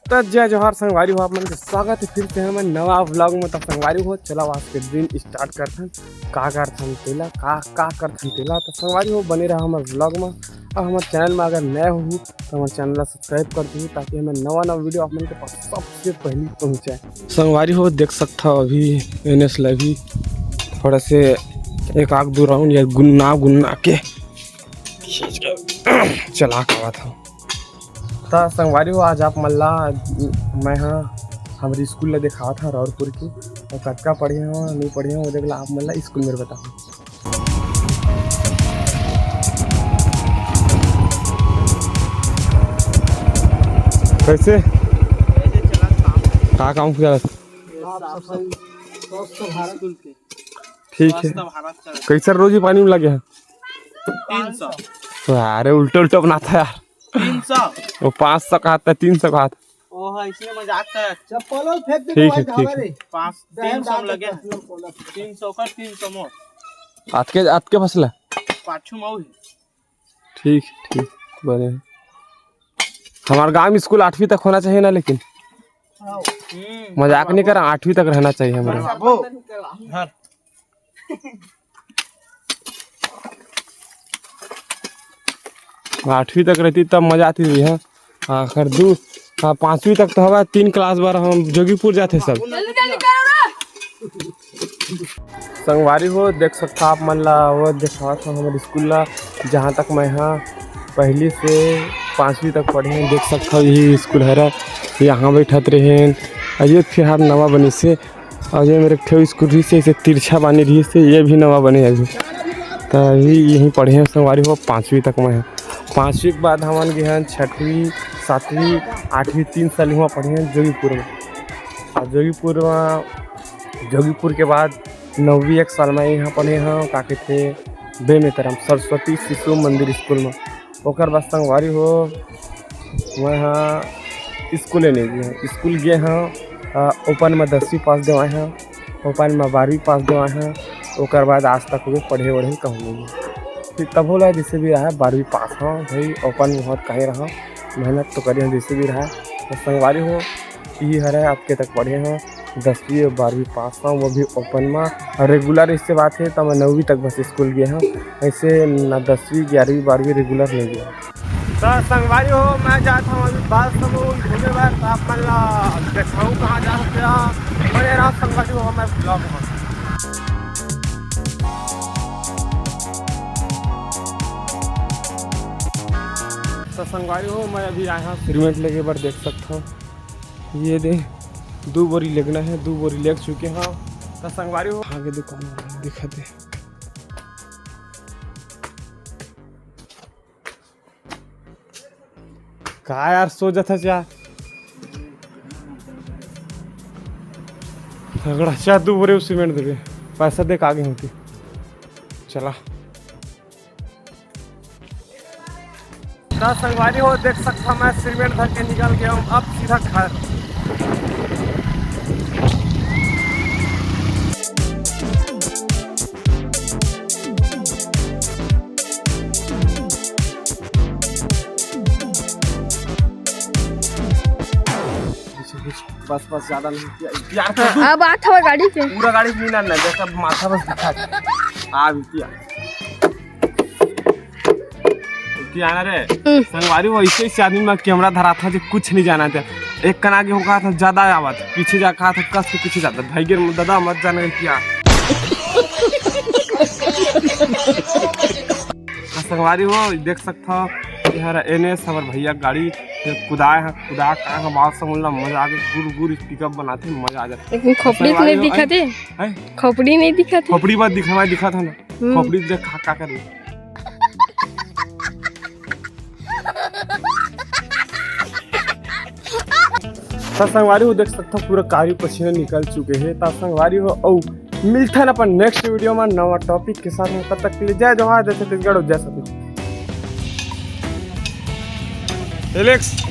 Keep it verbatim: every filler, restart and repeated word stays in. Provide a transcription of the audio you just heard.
त जय जोहार संगवारी हो, आप मन के स्वागत हे फिर से हमर नवा vlog में। त संगवारी हो, चला आज के दिन start करथन, का करथन तेला, का का करथन तेला। त संगवारी हो, बने रहा हमर vlog में। अउ हमर channel में अगर नए हो त हमर channel ला subscribe कर दू, ताकि हमर नवा नवा video आप मन के पास सबसे पहली पहुँचे। संगवारी हो, देख सकत हव अभी एनएस ला भी थोड़ा से एक आग दू round या गुन्ना गुन्ना के खींच के चला के आवत हव। त संगवारी हो, आज आप मन ला मैं ह हमर स्कूल ला देखावत हव रौरपुर के, अउ कतका पढ़े हव, नहीं पढ़े हव, वो देख ला आप मन ला स्कूल में बताहूँ। कैसे? का काम किया? ठीक है। कैसे रोजी पानी में लगे हैं? तीन सौ। अरे उल्टा उल्टा बनाता यार। तीन सौ। वो पाँच सौ कहा था, तीन सौ कहा था। ओह, इसने मजाक कर। चप्पल फेंक दे ठीक है, भाई, ठीक है। पाँच, तीन सौ में लगे हैं। तीन सौ का, तीन सौ मोर। आज के, आज के फसला? पाछू में है। ठीक, ठीक, बने। हमारे गांव में स्कूल आठवीं तक होना चाहिए ना, लेकिन हम्म। मजाक नहीं करा, आठवीं तक रहना चाहिए हमारे। बाबू। हाँ। आठवीं तक रहती तब मजा आती थी, हाँ। आखिर दू, हाँ, पाँचवीं तक तो हवा, तीन class बार हम जोगीपुर जाते सब। संगवारी हो, देख सकता आप मन ला, वो देखावत हव हमर स्कूल ला, जहाँ तक मैं ह पहली से पाँचवीं तक पढ़े हव। देख सकता हव, यही स्कूल हरे, यहाँ बैठत रहेन। अउ ये फिलहाल नवा बनिसे, अउ ये मेर एक ठो स्कूल रहिसे, इसे तिरछा बानी रहिसे, ये भी नवा बने अभी। त अभी यहीं पढ़े हव संगवारी हो, पाँचवीं तक मैं ह। पाँचवीं के बाद हमन गे हन छठवीं, सातवीं, आठवीं, तीन साल हुआ पढ़े हन जोगीपुर में। अउ जोगीपुर में, जोगीपुर के बाद नौवीं एक साल मैं यहाँ पढ़े हव, का कहिथे, बेमेतरा म सरस्वती शिशु मंदिर स्कूल में। ओकर बाद संगवारी हो, मैं ह स्कूले नहीं गे हव। स्कूल गे हव, अ, ओपन में दसवीं पास देवाए हव, ओपन में बारहवीं पास देवाए हव। ओकर बाद आज तक ओके पढ़े वढ़े कहूँ नहीं। फिर तभो ला जैसे भी रहा, बारहवीं पास हव भाई, ओपन में होत कहीं रहा, मेहनत तो करे हव जैसे भी रहा। तो संगवारी हो, यही हरे, अतके तक पढ़े हव, दसवीं अउ बारहवीं पास हव, वो भी ओपन में। अउ regular इससे बात हे, त मैं नौवीं तक बस स्कूल गे हव, ऐसे ना दसवीं, ग्यारहवीं, बारहवीं regular नहीं गे हव। त संगवारी हो, मैं जात हव अभी बालसमून घूमे बर, त आप मन ला देखाहूँ कहाँ जा सकते हो। बने रहा संगवारी हो हमर vlog में। त संगवारी हो, मैं अभी आए हव सिरमेंट लेगे बर, देख सकत हव। ये दे, दू बोरी लेगना हे, दू बोरी लेग चुके हव। त संगवारी हो, आगे दुकान वाला दिखा दे। का यार, सो जाथा चा। झगड़ा चा, दू बोरी सिरमेंट देबे, पैसा दे के आगे होती। चला। त संगवारी हो, देख सकत हव, मैं सिरमेंट धर के निकल गे हव अब सीधा घर। बस, बस, ज्यादा नहीं किया। यार, हाँ, अब आत हवा गाड़ी के। पूरा गाड़ी नहीं ना, जैसा माथा बस दिखा। आ भी किया। किया ना रे। हम्म। संगवारी हो, ऐसे, ऐसे आदमी में कैमरा धरा था जो कुछ नहीं जाना था। एक कना के होगा था ज्यादा आवाज, पीछे जा कहा था कस के पीछे जाता। भाई गिर दादा मत जाना किया। संगवारी हो, देख सकत हव, ये हर एनएस हमर भैया गाड़ी कुदाए ह, कुदा का ह, बात समझ ला, मजा आ गया। गुर गुर pickup बनाते, मजा आ जाता। लेकिन खोपड़ी तो नहीं दिखाते। हैं? खोपड़ी नहीं दिखाते। खोपड़ी बात दिखावा, दिखा था ना। हम्म। खोपड़ी देख का, का करे। त संगवारी हो, देख सकत हव, पूरा कारी पसीना निकल चुके हे। त संगवारी हो, अउ मिलथन अपन next video में नवा topic के साथ में। तब तक के लिए जय जोहार, जय छत्तीसगढ़ अउ जय सतनाम। एलेक्स,